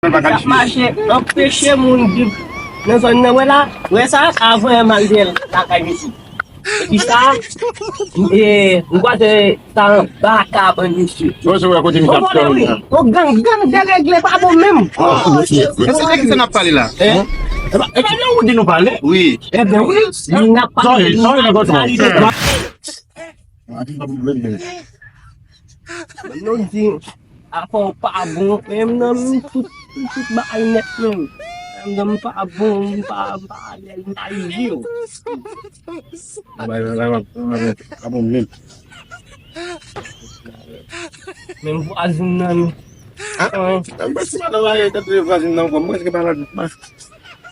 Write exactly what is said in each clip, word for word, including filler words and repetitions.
L ap mache anpeche moun viv nan zòn nan. Wè la, wè sa, avan yon mal de lakay misye. Epi sa, e, m kwaze sa anba kabann misye. Ou se wè kote misye ap fè wi. Yon gang, gang deregle pa bon menm. Men se de ki sa n ap pale la? E pa de ou di nou pale? Wi. Ebyen wi, n ap pale. Sòri, sòri, nan kòtman. Ban nou di, afè w pa bon, menm nan m tout, tout bagay nèt menm. Menm nan m pa bon, m pa, m pa alèz, m pa izi yo. Bay, bay, bay, bay, bay, pa bon menm. Menm vwazin nan. Ah, mwen si pa nan bagay tande vwazin nan ankò, mwen se pa la.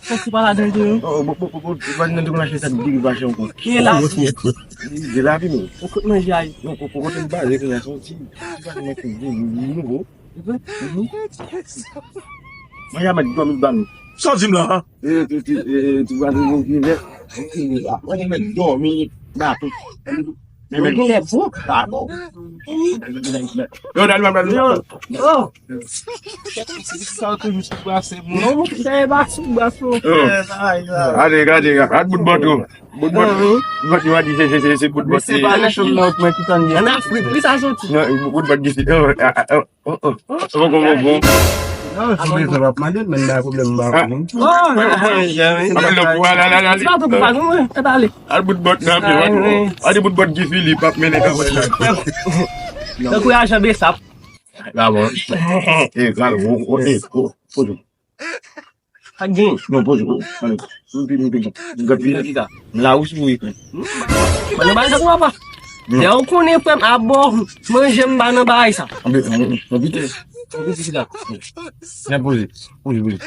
Sa se pa ladan tou. Oh, bon, bon, bon, bon, vwazin nan te konn achte sa, li pa achte ankò. Ki la? Li la vini. Ou kote manje a ye? Non, pou, pou kote m baze kounye a, se yon ti, ti vwazin nan ki vin, li nouvo. Mhm. Manje a mèt dòmi ba nou. Sa w di m la, a? E, ti, ti, e, ti vwazin nou ki vè. Manje mèt dòmi ba tou. Men, men, gen lè bon, pa bon. Yo, dal, dal, dal. Yo, oh. Sa w toujou sou bras, se bon. Non, se pa sou bras, non. Oh. Gade, gade, gade bout bòt yo. Bout bòt. Bout bòt yo a di se, se, se, se bout bòt. Se pa nan chanm nan, mwen ki tann. An Afrik, wi, sa soti. Non, bout bòt di se. Oh, ah, ah, oh. Oh, oh, oh, oh, oh. Non, si bezwen w ap mande l, men m pa pwoblèm, m pa pwoblèm. Oh, non, non, non. Apa lòk ou ala la la li. Sa tou pa nou, e pa ale. Al bout bòt nan pye, wadi bout bòt Guy Philippe ap mennen kabrit la. Tankou ajan besap. La bon. E kal, o, o, e, o, poze. Pa gen. Non, poze. Mwen pi, mwen pi. Mwen pi. M la ou sou wi. Mwen nan bagay sa tou papa. Lè ou konnen frè m abò manje m pa nan bagay sa. Mwen pi. Mwen pi sida. Mwen poze. Poze, poze.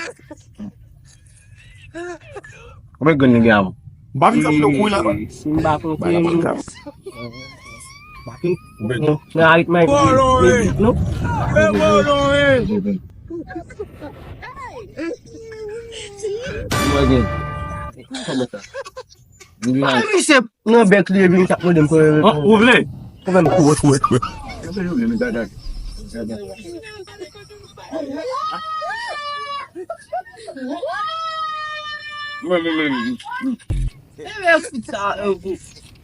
Konbyen grenn li gen avan? M pa vin fè m kou la. Si m pa konte m. Nan aritman non. Mwen gen. Kòman sa? Misye nan bèk li epi misye ap mande m kòman. Ou vle? Kòman m kou wè kou wè. Mwen menm. E mèsi sa, e, pou,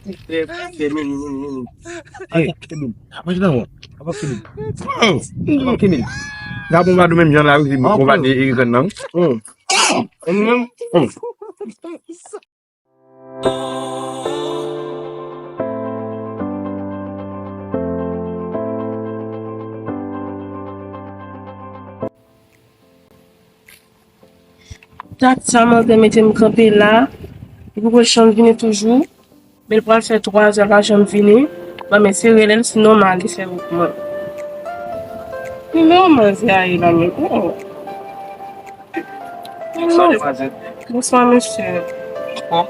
pou fè, pou fè, men, men, men, men. Hey, Kevin, apa se nan mwen? Apa Kevin? Apa Kevin? Gabon gado menm jan la, wi, bon, va de Erikan nan. Hum. Hum. Dat sa mwen te mete m kanpe la, li poko janm vini toujou. Men l pral fè twa zè pa janm vini. Ban m eseye rele l, sinon m ale fè wout mwen. Nimewo manzè a ye la menm. Oh. Bonswa, demwazèl. Bonswa, mesye. Anfòm?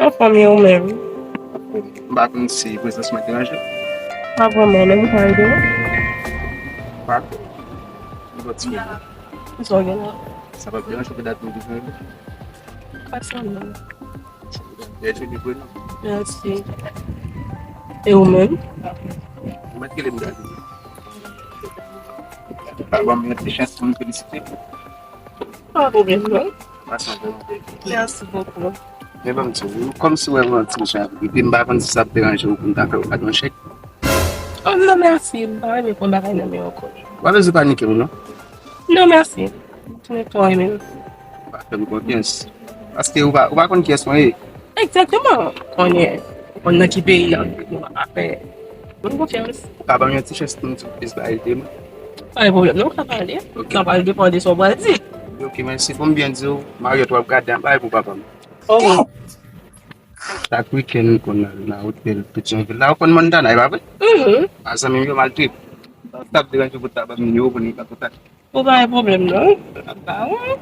Anfòm, e ou menm? M pa konn si prezans mwen deranje w. Pa vrèman, men m pa ede w. Pa. Yon ti pwoblèm. Kisa w gen la? Sa p ap deranje w, gen dat nou bezwen rele? Pa sa menm. Bèl joli vre non. Mèsi. E ou menm? Ou mèt rele m gade. Pa ban m yon ti chans pou m felisite w. Pa pwoblèm non. Mèsi bokou. Men ban m di w, kòmsi w wè m yon ti jan, epi m pa konn si sa ap deranje w pou m ta fè w kado yon chèk. Oh non, mèsi. M pa renmen pran bagay nan men w ankò. W pa bezwen panike w non. Non, mèsi. M twò renmen w. Pa fè m konfyans. Paske ou pa, ou pa konn kiyès mwen ye. Egzakteman. Konnen, ou konn nan ki peyi a, ou pa ka fè moun konfyans. Ou ka ban m yon ti chans pou m di w plis bagay de mwen? Pa gen pwoblèm non, ou ka pale. Ok. Sa pral depann de sa w pral di. Ok, men si pou m byen di w, Mariot w ap gade an bagay pou papa m. Oh. Chak wikenn, m konn al nan otèl Petyonvil la. Ou konn Montana, e pa vre? Mhm. A zanmi m yo, m al trip. Sa ap deranje w pou ta ban m nimewo pou nou ka kontakte? Ou pa gen pwoblèm, non. Ap ba ou.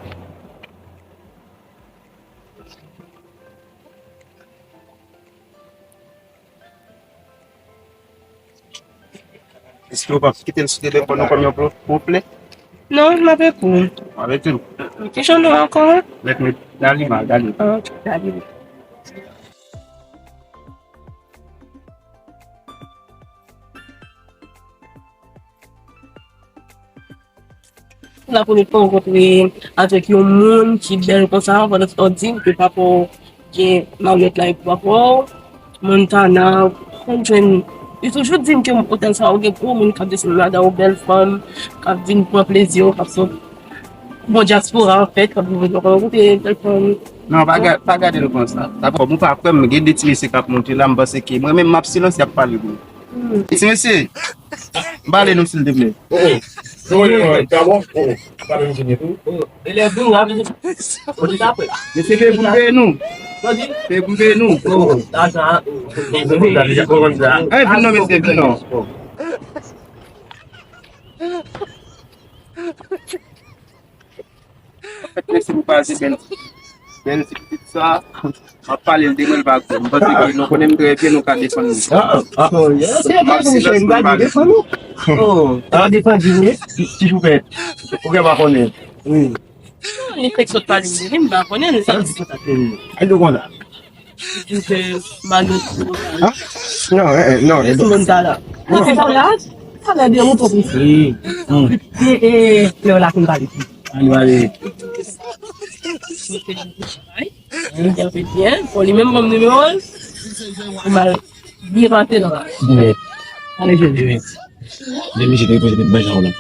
Èske w p ap kite l sou telefòn ou kòm yon pwo-, pwoblèm? Non, m ap ekou. M ap ekou. Ki jan nou ankò? Let me Dalima, Dalima. Ah, ok, Dalima. Se la premye fwa m rankontre avèk yon moun ki bèl konsa, pandan w di m ke papa w gen Mariette la epi papa w, Montana, konn jwenn, li toujou di m ke otèl sa yo gen gwo moun k ap desann ladan yo, bèl fanm, k ap vin pran plezi yo, k ap sot bon dyaspora, anfèt, k ap vin rankontre bèl fanm. Non, pa ga-, pa gade l konsa. Dakò, ou pa kwè m, gen de ti mesye k ap monte la, m panse ke mwen menm m ap silanse, y ap pale pou ou. Ti mesye, m pale nou silteplè. Oh, oh. Non, non, non, d'abord, oh, oh. Pa menm fini tou. Oh, elèv nou, la, vini. Ou di sa, frè? Mesye, peye pou m peye nou. Sa di? Peye pou m peye nou. Oh, lajan, oh. Ey, vin non, mesye, vin non. Anfèt, mèsi pou pase bèl, bèl ti pitit sa. M ap pale l de mwen, l pa kwè. M panse ke nou konnen m trè byen, nou ka defann nou. Ah, ah. M ap silans pou m pale. Oh, a defann li, ti choupèt. Ou gen pa konnen. Wi. Li fèk sot pale m de li, m pa konnen l. Sa l di konsa. Al do konsa. Li di ke Mario. Ah? Non, eh, eh, non, eh, ti moun sa la. Mwen se sa la. Sa la de mouton pou fri. E, e, lè w la konn pale. Ann pale. Li te byen. Bon, li menm ban m nimewo l. Li mal byen pase nan la. Ale jwe. De misye te repoze met bèjan w la.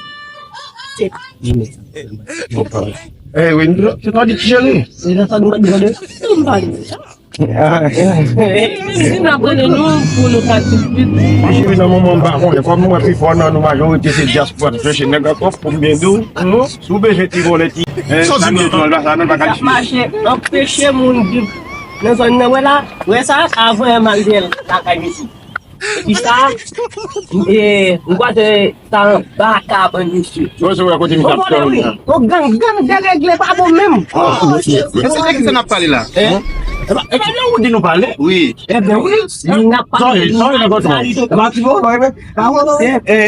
Eh, wi, se pa di ti cheri. Se nan sa nou mande. M pale. Di n ap rele nou pou nou ka diskite. Mesye, nan moman m pa konnen, kòm m wè pifò nan nou majorite se dyaspora k chèche nèg ankò, pou m byen di w, si w bezwen ti vòlè, ti, eh, sa m di w, sa nan pa ka chire. Mache anpeche moun viv nan zòn nan, wè la, wè sa, avan m al lakay misye. Epi sa, e, m kwaze sa anba kabann misye. Bon, se wè kote misye ap fè w la. Yon gang, gang deregle pa bon menm. E se de ki sa n ap pale la? Eh? E pa, e pa nan ou di nou pale? Wi. Ebyen wi, n ap pale. Sorry, sorry, nèg otan. E pa ti bon, e, e,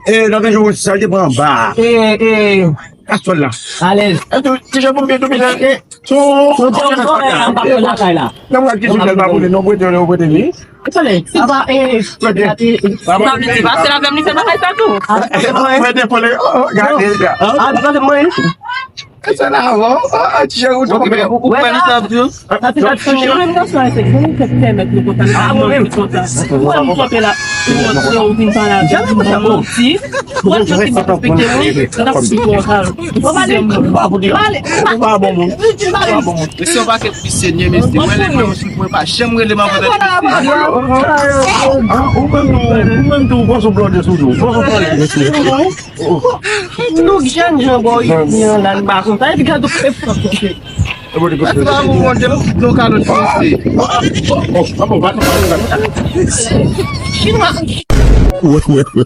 e, nan de jou, sa te pran anba. E, e, Kastòl la. Alèz. E tou, ti jan pou m byen domine. E, sou, sou, sou, lakay la. Nan mwen ki sou jèl pa boule, non, prete, non, prete li. Tande, se pa, e, prete. Pase la menm li fè bagay sa tou. Prete pou li, oh, gade, gade. A, tande mwen. E sa la, oh, oh, ti jan ou tou. Ou kwè li sa ap di? Sa se pa ti jan. Mwen menm nan sa, se gen kèk pèmèt nou kontan. A, mwen menm. Mwen m kanpe la. Ou vin pale avè m, ou manti. Ou pa janm fin respekte mwen, mwen t ap sipòte w. Ou pa bon moun. Ou pa bon moun. Mesye, yon pakèt pisyenye, mesye. Mwen, lè mwen sou mwen pa janm rele m anvan lè. Ou menm tou, ou menm tou, ou pran sou blòdè sou nou. Pran sou blòdè, mesye. Nou jèn jan bò isi an la, n pa konn sa. Epi gade, e pran kote. Ase pa pou konte, nou ka lòt kote. Chinwa. Wè, wè, wè.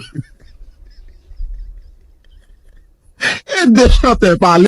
E de chantè pale.